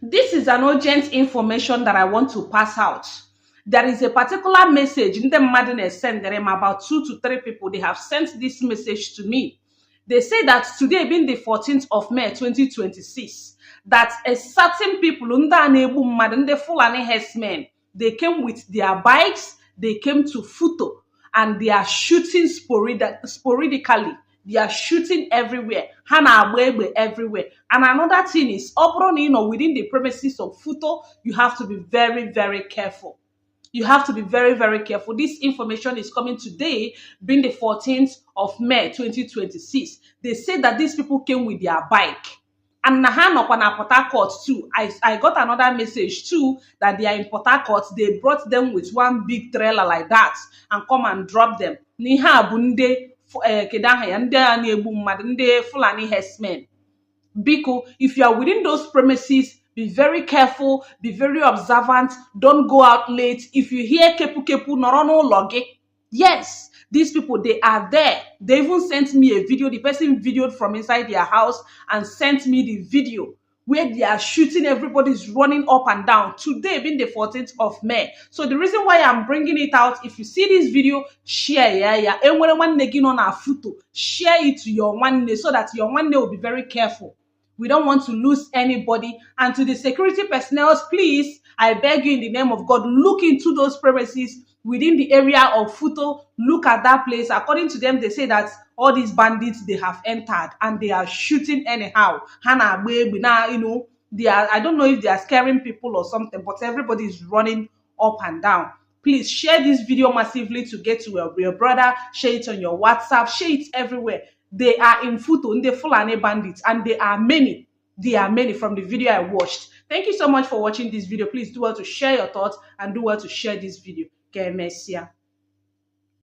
This is an urgent information that I want to pass out. There is a particular message in the madness sent them about 2 to 3 people. They have sent this message to me. They say that today being the 14th of May 2026, that a certain people the fulani herdsmen, they came with their bikes, they came to Futo, and they are shooting sporadically. They are shooting everywhere. Hana everywhere. And another thing is, within the premises of Futo, you have to be very, very careful. You have to be very, very careful. This information is coming today, being the 14th of May 2026. They say that these people came with their bike. And Nahan Port Harcourt too. I got another message too that they are in Port Harcourt. They brought them with one big trailer like that and come and drop them. Niha bunde fulani herdsmen. Biko, if you are within those premises, be very careful, be very observant, don't go out late. If you hear kepu kepu norono loge, yes, these people, they are there. They even sent me a video. The person videoed from inside their house and sent me the video where they are shooting, everybody's running up and down. Today being the 14th of May. So the reason why I'm bringing it out, if you see this video, share, and when one negin on our photo, share it to your one so that your one will be very careful. We don't want to lose anybody. And to the security personnel, please, I beg you in the name of God, look into those premises within the area of Futo. Look at that place. According to them, they say that all these bandits, they have entered and they are shooting anyhow. Hana, baby, now, they are, I don't know if they are scaring people or something, but everybody is running up and down. Please share this video massively to get to your brother. Share it on your WhatsApp. Share it everywhere. They are in Futo, in the Fulani bandits, and they are many. They are many from the video I watched. Thank you so much for watching this video. Please do well to share your thoughts and do well to share this video. Que mesia.